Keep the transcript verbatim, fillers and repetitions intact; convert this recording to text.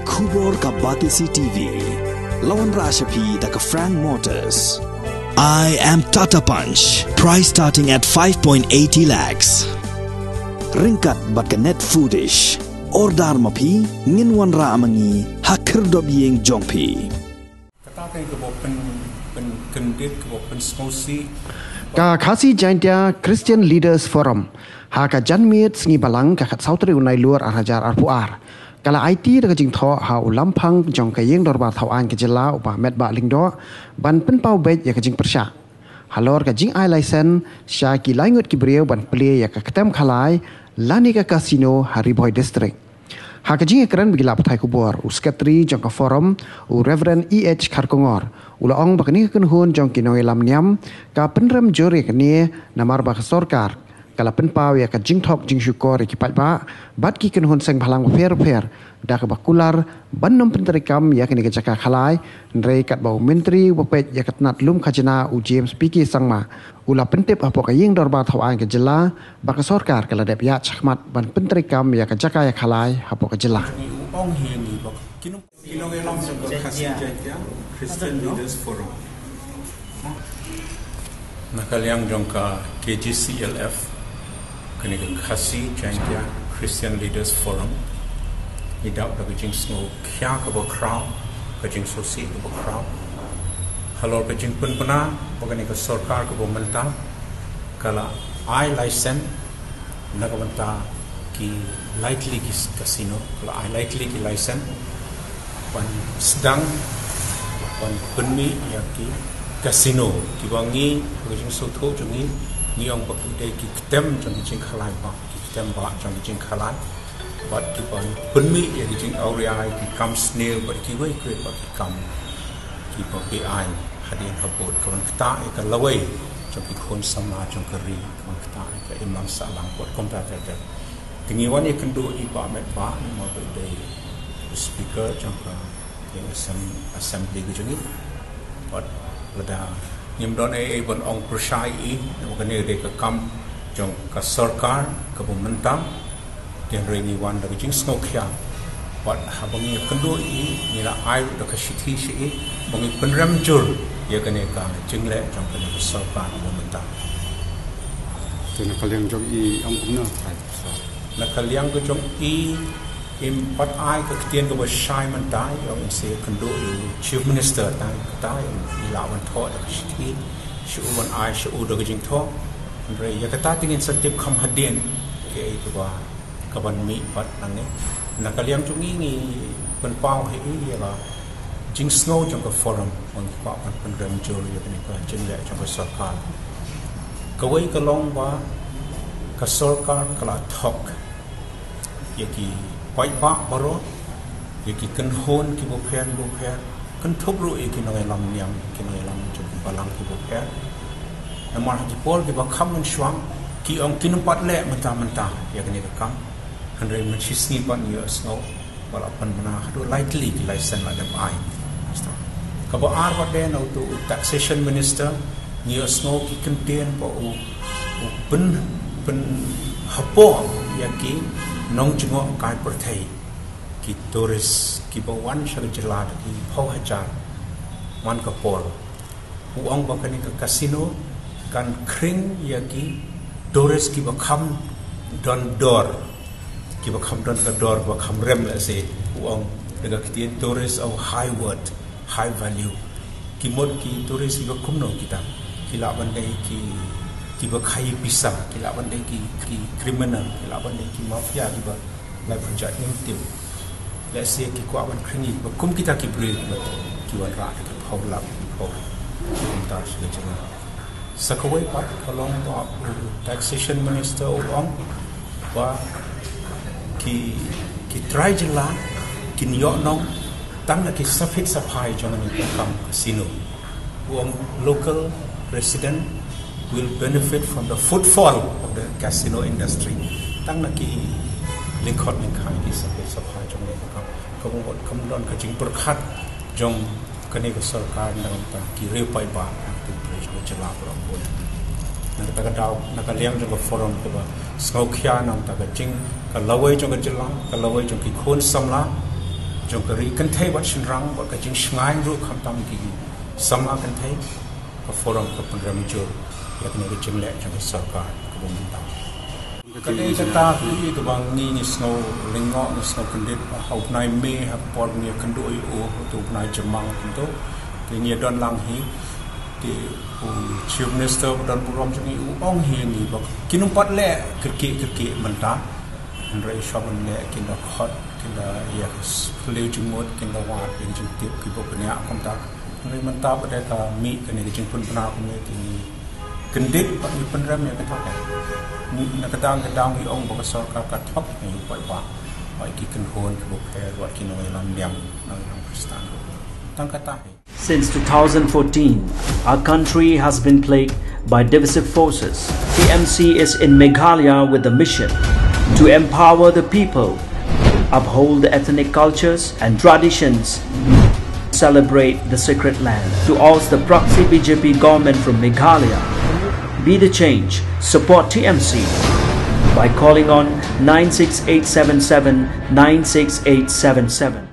Khubor ka Batesi T V. La wanrah sha phi da ka Frank Motors. I am Tata Punch. Price starting at five point eighty lakhs. Ryngkat bad ka Net Foodish. Order ma phi, ngin wanrah ma ngi ha khyrdop ïing jong phi. Kata ka kaba pyn, pyn, kyndit, kaba pynsngewsih. Ka Khasi Jaintia Christian Leaders Forum ha ka janmiet Sngi Balang ka khatsaw tarik u Nailur ar hajar arphew ar ka la aiti da ka jingthoh ha u lamphang jong ka Ïing Dorbar Thaw Aiñ ka jylla, u Bah Metbah Lyngdoh, ban pynpaw beit ïa ka jingpyrshah halor ka jingai laisen sha ki laingut ki briew ban plie ïa ka ktem khalai lane ka casino ha Ri Bhoi District. Ha ka jingïakren bad ki lad pathai khubor, u Sekretari jong ka Forum, u Reverend E H Kharkongor, u la ong ba kane ka kynhun jong ki nongïalam niam ka pynrem jur ïa kane, namar ba ka sorkar ka la pynpaw ïa ka jingthok jingshukor ïa ki paidbah bad ki kynhun seng bhalang bapher bapher da kaba kular ban nym pyntreikam ïa kane ka jaka khalai. Hynrei katba u Myntri uba peit ïa ka tnat lum khajna, u James P K Sangma, u la pyntip hapoh ka Ïing Dorbar Thaw Aiñ ka jylla ba ka sorkar ka la dep ïaid shakhmat ban pyntreikam ïa ka jaka ïa khalai hapoh ka jylla. Ong hi ni ba ki nong, ki nongïalam jong ka Khasi Jaintia Christian Leaders Forum. Na ka liang jong ka K J C L F, kane ka Khasi Jaintia Christian Leaders Forum, ngi dap da ka jingsngewkhia kaba khraw, ka jingsngewsih kaba khraw halor ka jingpynbna ba kane ka sorkar kaba mynta ka la ai laisen na ka bynta ki lai tylli ki casino, ka la ai lai tylli ki laisen ban sdang ban pynmih ïa ki casino kiba ngi, ka jingsngewthuh jong ngi, ngi ong ba ki dei ki ktem jong ki jingkhalai bah, ki ktem bah jong ki jingkhalai, bad kiban pynmih ïa ki jingawriai, ki kam sniew bad kiwei kiwei pat ki kam kiba beaiñ hadien habud, kaban ktah ïa ka lawei jong ki khun samla jong ka ri, kaban ktah ïa ka imlang sahlang bad kumta ter ter. Te ngi wan ïakynduh ïa i Bah Metbah, namar ba i dei u speaker jong ka, ïa ka assem-, assembly ka jong ngi. Bad lada ngim don ei ei ban ong pyrshah ïa i, namar kane ka dei ka kam jong ka sorkar kaba mynta. Te hynrei ngi wan da ka jingsngewkhia bad haba ngi ïakynduh ïa i, ngi la ai ruh da ka shithi sha i ba ngi pynrem jur ïa kane ka jingleh jong kane ka sorkar kaba mynta. Te na ka liang jong i, ong kumno? Na ka liang ka jong i, im pat ai ka ktien kaba shai mynta, i ong in sa ïakynduh ïa u Chief Minister tang, kata i lah ban thoh da ka shithi sha u, ban ai sha u da ka jingthoh. Hynrei ïa kata te ngin sa tip kham hadien kaei kaba, kaban mih pat nangne. Na ka liang jong ngi, ngi pynpaw ha i ïa ka jingsngew jong ka Forum, ba ngi kwah ban pynrem jur ïa kane ka jingleh jong ka sorkar. Kawei ka long ba ka sorkar ka la thok ïa ki paidbah baroh, ïa ki kynhun kiba pher kiba pher, kynthup ruh ïa ki nongïalam niam, ki nongïalam jong ki balang kiba pher. Namar ha ki por kiba kham mynshuwa ki ong kim pat leh mynta mynta ïa kane ka kam. Hynrei mynshisngi pat ngi ïohsngew ba la pynbna haduh lai tylli ki laisen la dep ai. Kaba ar pat de na uto u Taxation Minister, ngi ïohsngew ki kyntien ba u, u pyn, pynhapoh ïa ki nongjngoh kai pyrthei, ki tourist kiba wan sha ka jylla da ki phew hajar man ka por. U ong ba kane ka casino kan khring ïa ki tourist kiba kham don dor, kiba kham don ka dor, kiba kham rem, lehse u ong da ka ktien tourist of high worth, high value. Ki mut ki tourist kiba kumno kita? Ki lah ban dei ki, kiba khaïi pisa, ki lah ban dei ki, ki criminal, ki lah ban dei ki mafia kiba lai pyrjah im tim. Lehse ki kwah ban khring ïa kiba kum kita ki briew kiba, ki wanrah da ki phew lak, ki phew kumta sha ka jylla. Sa kawei pat ka long ba u Taxation Minister u ong ba ki, ki trai jylla kin ïoh nong tang na ki saphit saphai jong kane ka kam casino. U ong local resident will benefit from the footfall of the casino industry. Tang na ki lyngkhot lyngkhai ki saphit saphai jong kane ka kam. Ka mut kam don ka jingpyrkhat jong kane ka sorkar na ka bynta ki riew paidbah na ka bynta ka jylla baroh kawei. Na kata ka daw, na ka liang jong ka Forum kaba sngewkhia na ka bynta ka jing, ka lawei jong ka jylla, ka lawei jong ki khun samla, jong ka ri kynthei bad shynrang bad ka jingshngaiñ ruh khamtam ki samla kynthei, ka forum ka pynrem jur ïa kane ka jingleh jong ka sorkar kaba mynta. Ka dei kata ka ïa kaba ngi ngi sngew lyngngoh ngi sngew kyndit ba ha u bnai May ha ka por ngi ïakynduh ïa u, u bnai Jymmang kumto. Te ngi ïa don lang hi. Te u Chief Minister ba don burom jong ngi u ong hi ngi ba kin ym pat leh kyrkieh kyrkieh mynta. Hynrei shuwa ban leh kin da khot kin da ïa ka phylliew jingmut kin da wad ïa ka jingtip kiba bniah kumta. Hynrei mynta ba dei ka mih kane ka jingpynbna kumne te ngi kyndit bad ngi pynrem ïa kata ka. Na ka dang ka dang ngi ong ba ka sorkar ka thok ngi paidbah bad ki kynhun kiba pher bad ki nongïalam niam nongïalam Khristan. Tang kata hi. Since two thousand fourteen, our country has been plagued by divisive forces. T M C is in Meghalaya with the mission to empower the people, uphold the ethnic cultures and traditions, celebrate the sacred land. To oust the proxy B J P government from Meghalaya, be the change, support T M C by calling on nine six eight seven seven nine six eight seven seven.